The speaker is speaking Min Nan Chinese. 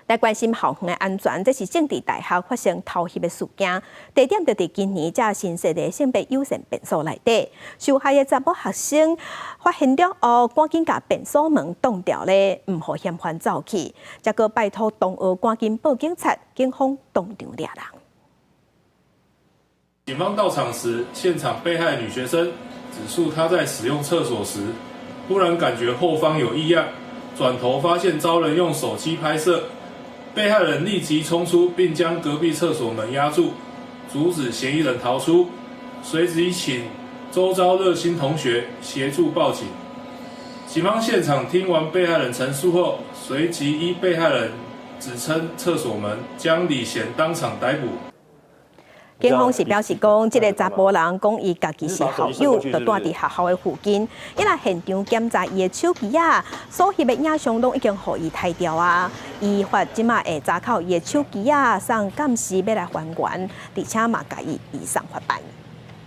來關心校園的安全，這是政治大學發生偷翕的事件，地點就佇今年才新設的性別友善便所內底。受害的查某學生發現了後，趕緊共便所門擋牢咧，毋予嫌犯走去，才閣拜託同學趕緊報警察，警方當場掠人。警方到場時，現場被害女學生指述她在使用廁所時，忽然感覺後方有異樣，轉頭發現遭人用手機拍攝。被害人立即衝出，並將隔壁廁所門壓住，阻止嫌疑人逃出。隨即請周遭熱心同學協助報警。警方現場聽完被害人陳述後，隨即依被害人指稱廁所門，將李賢當場逮捕。警方是表示講，這个查埔人講伊家己是校友，就蹛佇學校的附近。伊來現場檢查伊的手機仔，所翕的影像攏已經予伊刣掉啊！依法這馬會查扣伊的手機仔，送鑑識欲來還原，而且嘛共伊移送法辦。